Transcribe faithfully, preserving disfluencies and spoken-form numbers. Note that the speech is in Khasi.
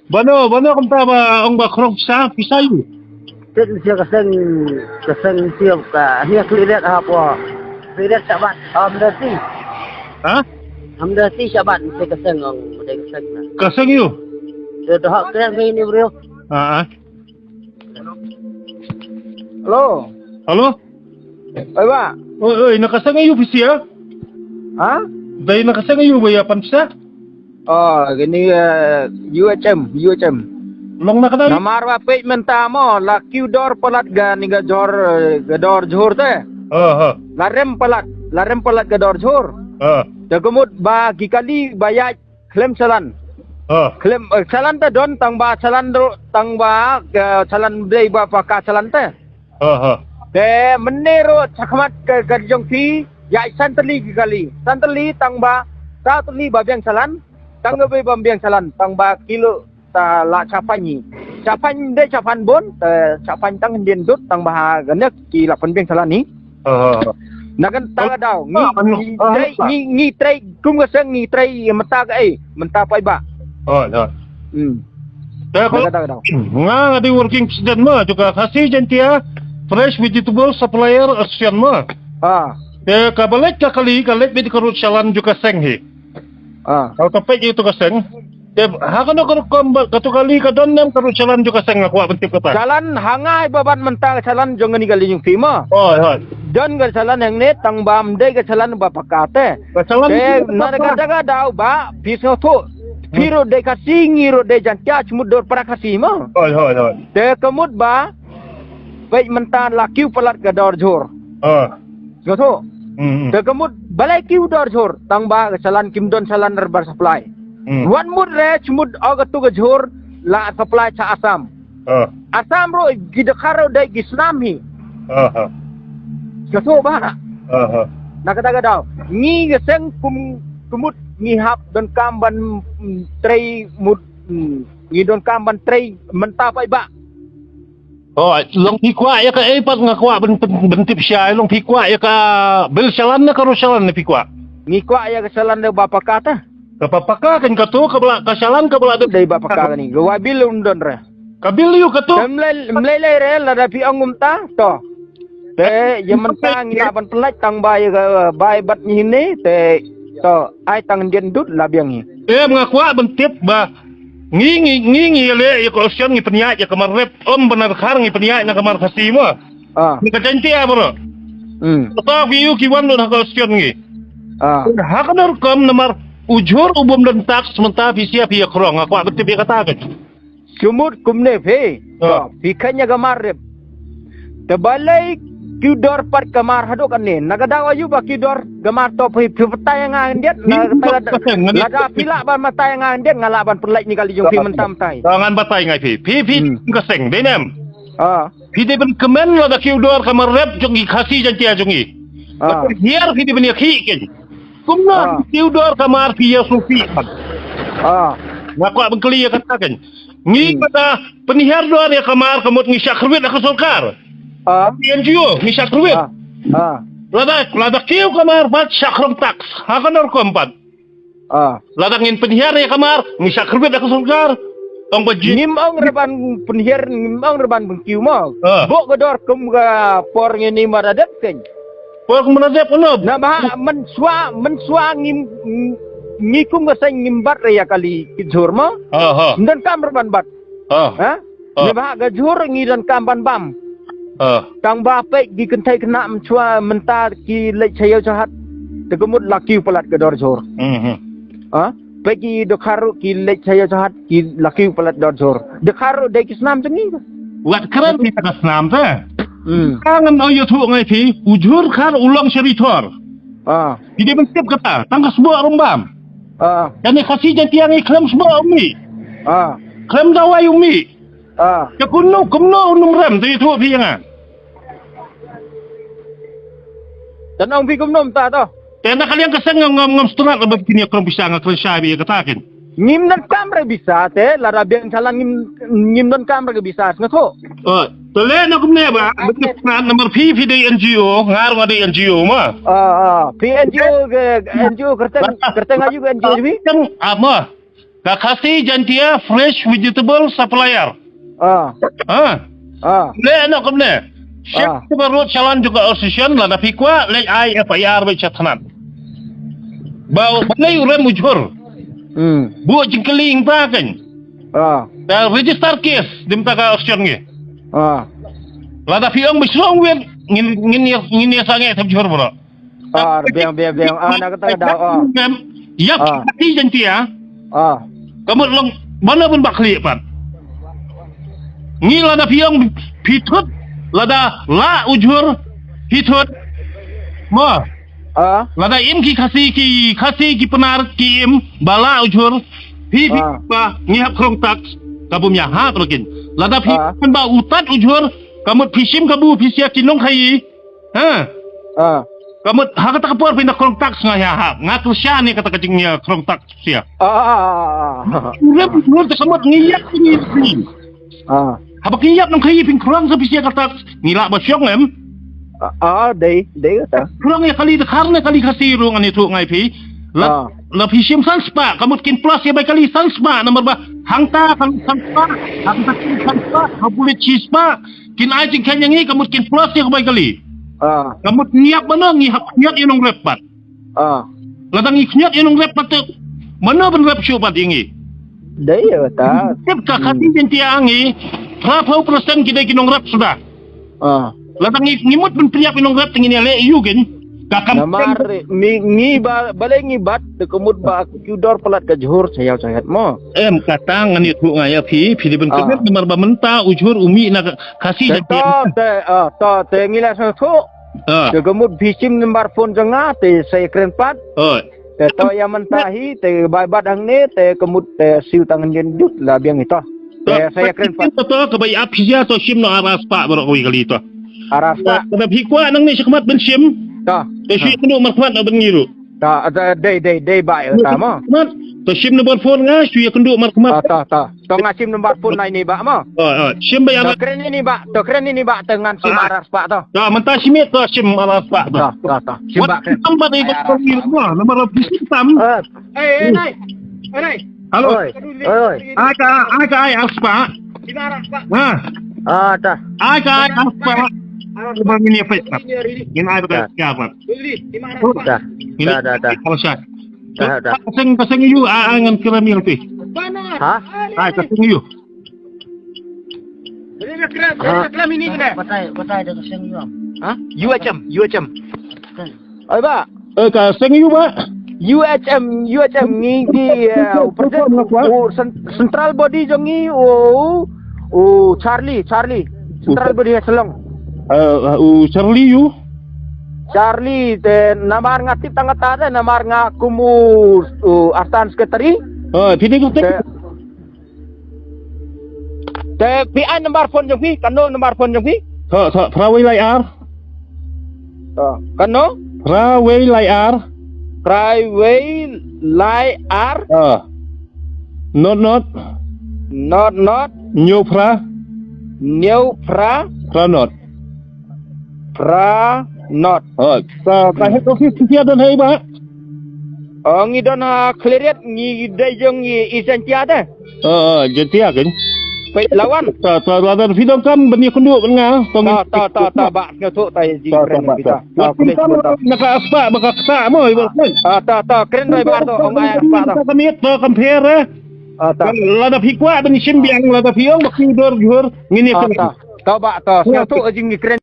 Bano, bano kumta ba ong ba khrong pisa, pisa ïu. Tet sia ka seng, ka seng sia ka hia kliret ha po. Kliret sabat, am dati. Ha? Am dati sabat sia ka seng ong dei ka seng na. Ka seng ïu. Sia dohak kren ka ini bro. Ah, ah. Hello. Hello? Oi, ba. Oi, oi, na ka seng ïu pisa? Ha? Dei na ka seng ïu ba ïa pan pisa? Oh, kini, eh, U H M, U H M. Long na ka dei? Namar ba peit mynta mo, la kiew dor palat ga ni ga jhur, eh, ga dor jhur te. Ha, ha. La rem palat, la rem palat ga dor jhur. Ha. Te ka mut ba ki kali ba ïaid khlem salan. Ha. Khlem, eh, salan te don tang ba salan ru, tang ba, eh, salan dei ba paka salan te. Ha, ha. Te mynne ru chakhmat ka, ka jong phi, ïaid san tylli ki kali. San tylli tang ba, saw tylli ba biang salan, tang ba bym biang salan, tang ba kilo ta la chapan ni. Chapan dei chapan bun, te chapan tang ndien dut, tang ba ha ganek ki la pynbiang salan ni. Ha, ha, ha. Na kan ta ka daw, ngi, ngi trei, ngi, ngi trei, kum ka seng ngi trei, mynta ka ei, mynta paidbah. Oh, ha. Hmm. Te ko, na kan ta ka daw. Nga nga dei working president mo, jong ka Khasi Jaintia Fresh Vegetable Supplier Association mo. Ha. Te ka ba leit ka kali, ka leit beit ka rut salan jong ka seng hi. Ah. Ka ta peit ïa tu ka seng. Te ha kano ka rukom ba, ka tu kali ka don nem ka rut salan jong ka seng nga kwah ban tip kata. Salan hangai ba ban mynta ka salan jong ni kali jong phi mo. Hoi, hoi. Don ka salan hangne tang ba ym dei ka salan ba paka te. Ka salan te na ka daw ba phi sngewthuh. Phi ruh dei Khasi ngi ruh dei Jaintia shu mut dor para Khasi mo. Hoi, hoi, hoi. Te ka mut ba peit mynta la kiew palat ka dor jhur. Ah. Sngewthuh. Hmm, hmm. Te ka mut balei kiew dor jhur tang ba ka salan kim don salan re ban supply. Hmm. Wan mut re shu mut o ka tu ka jhur la supply cha Assam. Ah. Assam ruh ki dkhar ruh dei ki snam hi. Ah, ah. Sngewthuh ba. Ah, ah. Na kata ka daw. Ngi ka seng kum, ka mut ngi hap donkam ban, mm, trei mut, mm, ngi donkam ban trei mynta paidbah. Oh, long phi kwah ïa ka ei pat nga kwah ban, ban, ban tip shai, long phi kwah ïa ka bil salan ne ka rut salan ne phi kwah? Ngi kwah ïa ka salan ne ba paka ta. Ka ba paka kan ka tu ka bla ka salan ka bla dei ba paka ni. Ka wai bil um don re. Ka bil ïu ka tu. Te mlei, mlei lei re lada phi ong um ta to. Te ïa mynta ngi lah ban pynlait tang ba ïa ka bai bat ngi ne te to ai tang dien dut la biang ngi. Em nga kwah ban tip ba Ngi, ngi, ngi, ngi leh ïa ka ocean ngi pynïaid ïa ka mar rep, ym ban ar khar ngi pynïaid na ka mar Khasi mo. Ah. Ngi ka Jaintia bro. Hmm. Kata ki ïu ki wan lut ha ka ocean ngi. Ah. Ha ka rukom namar u jhur u bym don tax mynta phi sia phi ïa khrong, nga kwah ban tip ïa kata kan. Shu mut kumne phi. Ah. To, phi kheiñ ïa ka mar rep. Te balei kiew dor pat ka mar haduh kane. Na ka daw aïu ba kiew dor ka mar to phi, phi batai nga ndiat. Na ka daw lada phi lah ban batai nga ndiat nga lah ban pynlait ni kali jong phi mynta mynta. Ah, ngan batai ngai phi. Phi, phi, hmm, ka seng dei nem. Ah. Phi dei ban kmen lada kiew dor ka mar rep jong ki Khasi Jaintia jong ngi. Ah. Lada hiar phi dei ban ïa khih ken. Kumno, ah, kiew dor ka mar phi ïa sngewsih. Ah. Nga kwah ban kylli ïa kata ken. Ngi, hmm, kata pynhiar dor ïa ka mar ka mut ngi shah kyrwit ha ka sorkar. Ah. N G O ngi shah kyrwit. Ah. Ah. Lada, lada kiew ka mar pat shah khrong tax. Ha ka rukom pat. Ah. Lada ngin pynhiar ïa ka mar ngi shah kyrwit ha ka sorkar. Ong ba ji. Ngim ong re ban pynhiar, ngim ong re ban pynkiew mo. Ah. Bok ka dor kum ka por ngin ni mara dep ken. Por kum mara dep no. Na ba mynshuwa, mynshuwa ngim, ngi kum ka seng ngim bat re ïa kali ki jhur mo. Ah, ah. Ndan kam re ban bat. Ah. Ha? Ah. Ni ba ka jhur ngi donkam ban bam. Ah. Tang ba peit ki kynthei khynnah mynshwa mynta ki leit sha ïew sha hat. Te ka mut la kiew palat ka dor jhur. Hmm, hmm. Ha? Peit ki dkhar ruh ki leit sha ïew sha hat ki la kiew palat dor jhur. Dkhar ruh dei ki snam jong ngi. Wat kren phi ka snam te. Hmm. Ka ngan ïathuh ngai phi, u jhur khar u long sha ri thor. Ah. Phi dei ban tip kata, tang ka sboh ruh ym bam. Ah. Kane Khasi Jaintia ngi khlem sboh um mih. Ah. Khlem dawai um mih. Ah. Te kumno, kumno un ym rem, te ïathuh phi ïa nga. Te nang phi kumno mynta to. Te na ka liang ka seng ngam, ngam, ngam strat ba kin ïa khrong pisa nga kren shai ba ïa kata ken. Ngim donkam re visa te, lada biang salan ngim, ngim donkam re visa, sngewthuh. Oh, te leh na kumne ba, biang salan namar phi, phi dei N G O, nga ruh nga dei N G O ma. Ah, ah, phi N G O ke, N G O kyrteng, kyrteng aju ke N G O phi? Ah, ma. Ka Khasi Jaintia Fresh Vegetable Supplier. Ah. Ha? Ah. Leh noh kumne. Shim Ah. tu ka road challan jong ka association, lada phi kwah leh ai F I R bad sha thanat. Ba u leh u rem u jhur. Hmm. Buh jingkylli ïa ta kan. Ah. Ka register case, dei mynta ka association ngi. Ah. Lada phi ong ba shu ong wit, ngin, ngin ïa, ngin ïa sangeh thep jhur bro. Ah, biang, biang, biang. Ah, na kata ka daw, ah. Ïap, Ah. Khasi Jaintia. Ah. Ka mut long, mano ban ba khlieh pat. Ngi lada phi ong phi thut, lada la u jhur, phi thut. Mo. Ah. Lada im ki Khasi, ki Khasi, ki Pnar, ki im, ba la u jhur. Phi, phi Ah. ba, ngi hap khrong tax, ka bym ïa hap ruh kin. Lada phi Ah. ba u tat u jhur, ka mut phi shim kabu, phi sia ki nongkhaïi. Ha? Ah. Ka mut, ha kata ka por phin da khrong tax nga ïa hap. Nga kyrshan ïa kata ka jing ïa khrong tax sia. Ah, ah, ah, ah. Rem rem ta ka mut ngi ïap ngi ngi. Ah. Haba ki ïap nongkhaïi phin khrong sa phi sia ka tax. Ngi lah ba shong em. Ah, ah, dei, dei kata. Khrong ïa kali Dkhar ne kali Khasi ruh ngan ïathuh ngai phi. La, Ah. la phi shim san spah, ka mut kin plus ïa bai kali san spah, namar ba hangta kan san spah, hangta kan san spah, ha pulit shi spah. Kin ai jingkheiñ ïa ngi, ka mut kin plus ïa ka bai kali. Ah. Ka mut ngi ïap mano ngi hap khñiot ïa nongrep pat. Ah. Lada ngi khñiot ïa nongrep pat te mano ban rep shuh pat ïa ngi. Dei ïa kata. Tip ka Khasi Jaintia ngi, phra phew percent ki dei ki nongrep suda. Ah. Lada ngi, ngi mut ban pynïap ïa nongrep te ngin ïa leh ïa u kin. Ka kam Namar mi, ngi ba, balei ngi bat, te ka mut ba ki dor palat ka jhur sa ïaw sa het mo. Em, kata ngan ïathuh nga ïa phi, phi dei ban Ah. kynmaw namar ba mynta u jhur u mih na ka Khasi Te Jaintia. To, te, ah, to, te ngi la sngewthuh. Ah. Te ka mut phi shim number phone jong nga, te sa ïakren pat. Oi. Te to ïa mynta hi, te bai bat hangne, te ka mut te siew tang hynñiew dut la biang hi to. Te To, sa ïakren pat. To, to, ka bai ap phi ïa to shim noh ar spah baroh kawei kali to. Ar spah. To, lada phi kwah nangne shakhmat ban shim. To. Te shu ïakynduh markhmat noh ban ngi ruh. To, to, dei, dei, dei ba ïa ta mo. Mat, to shim number phone nga, shu ïakynduh markhmat. To, to, to. To nga shim number phone na ini ba mo. Oh, oh. Shim ba ïa To ba. Kren ini ba, to kren ini ba, to ngan shim Ah. ar spah to. To mynta shim it to shim ar spah to. To, to, to. Shim ba kren. Tam ba dei ko ni mo, number of business tam. Eh. Eh, eh, nai. Eh, nai. Hello. Oi, oi, oi. Ai ka, ai ka, ai ar spah. Shim ar spah. Ha. Ah, ta. Ai ka, ai ar spah. Ba ngin ïa peit. Ngin ai ba ka Ya. Siapa. Ta. Ini Ta, ta, ta. Kalau saya. Ta, ta. Ka seng, ka seng ïa u, ah, ah, ngan kren ïa u ti. Ha? Ai, ka seng ïa u. Batai, batai da ka seng ïa u. Ha? U H M, U H M. Oi ba. Eh, ka seng ïa u ba. U H M, U H M ngi ki, eh, u president, Apa? U cen-, central body jong ngi, u, u Charlie, Charlie. Central body ha Shillong. Eh, u Charlie ïa u. Charlie, te namar nga tip tang kata te, namar nga kum u, u assistant secretary. Oh, phi dei ka Te, te phi ai number phone jong phi, kano number phone jong phi? Tho, tho, phra wei lai ar. To, kano? Phra wei lai ar. Phra wei lai ar. Ah. Not, not. Not, not. Hynñiew phra. Hynñiew phra. Phra not. Phra not. Oh, ta, ta head office phi don ha ei ba? Oh, ngi don ha Khliehriat, ngi dei jong ngi East Jaintia te. Oh, oh, Jaintia kan. Peit lawan. Ta, ta, lada phi donkam ban ïakynduh bad nga. Ta, ta, ta, ta, ba, nga thok ta, ji Ta, ta, kren ba, kita. ta. Ta, kren Ïakynduh kita. Na ka spah ba ka kta mo, i ba kren. Ah, ta, ta, kren doi ba to, ong ai spah to. Ta ka miet to compare, eh. Ah, ta. Lada phi kwah ban shim biang, lada phi ong ba ki dor jhur, ngin ïa Ah, kren. Ta. Ta ba, ta. Sngewthuh jingkren.